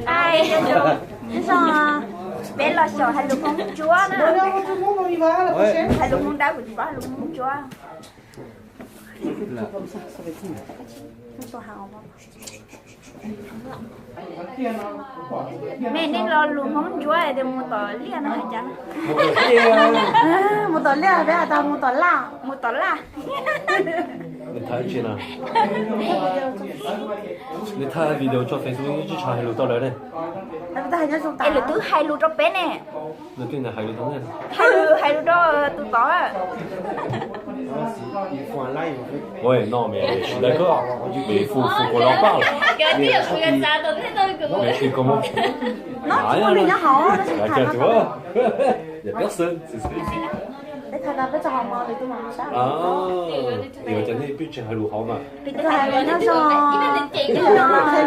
Ai, nyob zoo, peb los xyaum hais lus Hmoob Ntsuab na. Hais lus Hmoob Dawb kuv tsis paub hais lus Hmoob Ntsuab. Mej, nej lo lus Hmoob Ntsuab tias mus tom liaj no hais cas? Mus tom liaj, peb hais tias mus tom laj. Mus tom laj. Nws thaij video tso Facebook yeej tsis tshua hais lus tau lawm ne. Es lwm tus hais lus rau peb ne. Hais lus, hais lus rau tus tod. Ôi, no mày chỉ lấy có mày phù phù của nó bao. Mày chỉ có một. Nó chỉ có mình nó hổ, nó chỉ thả nó thôi. Để thả ra với cho họ mò thì tôi mà sao. Điều cho nên biết trường hợp đủ hổ mà. Peb hais lus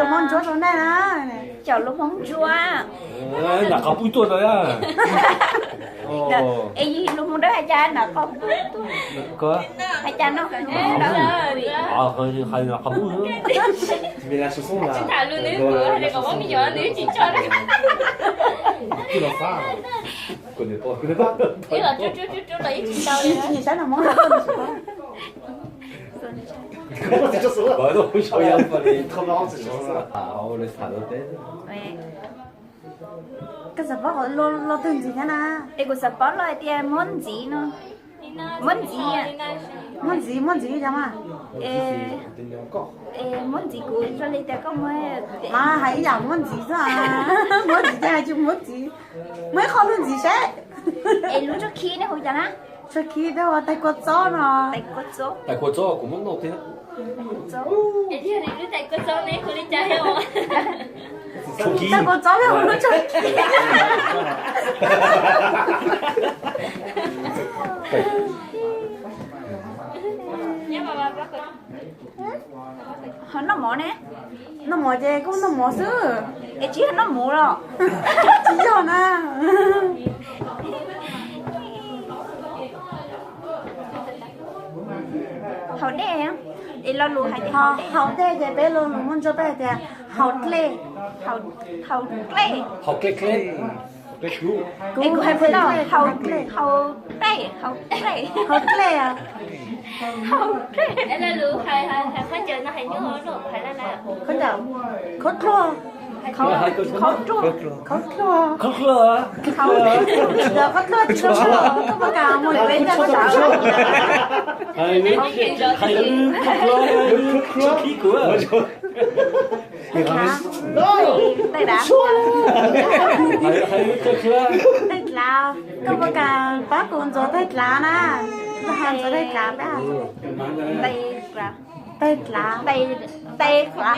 Hmoob Ntsuab rau nej na. Xyaum lus Hmoob Ntsuab. Nram qab pub tuaj no. Es lus Hmoob Dawb hais cas nram qab pub tuaj? Hais cas no? Nram qab pub. Tsis tham lus nws, nws kom muab me nyuam nws tsis tso. Ib los rub rub rub rub los ib tsis tau li. Koj xav paub qhov lo twg ntxiv thiab na? Es kuv xav paub lo hais tias muab ntxiv no. Muab ntxiv. Muab ntxiv, muab ntxiv li cas mas? Es muab ntxiv kuv zoo li tias koj muab. Mas hais ib yam muab ntxiv xwb. Muab ntxiv ces hais tias muab ntxiv. Muab ib qho lub ntxiv seb. Es lub tshuab khib nej hu cas na? Tshuab khib peb hu ua tais kua txob no. Tais kua txob kuv muab noj thiab. Tais kua txob peb hu lub tshuab khib. Ho noj mov ne? Noj mov ces kuj noj mov xwb. Es tsis yog noj mov los? Tsis yog na. Haus dej, es lo lus hais tias haus dej ces peb lo lus Hmoob Ntsuab peb hais tias haus dlej. Haus dlej. Haus dlej. Kuv hais peb lo haus dlej, haus dlej, haus dlej. Haus dlej. Haus dlej. Khaub ncaws, khaub dluag, khaub dluag, khaub dluag, khaub dluag, khaub dluag tsis tau, koj puas kam mus peb ncaug koj sawv? Hais lus, hais lus, hais lus, hais lus. Taig dlav. Taig dlav, koj puas kam pab kuv ntxuav taig dlav na? Koj ho ntxuav taig dlav peb. Taig dlav. Taig dlav. Taig dlav.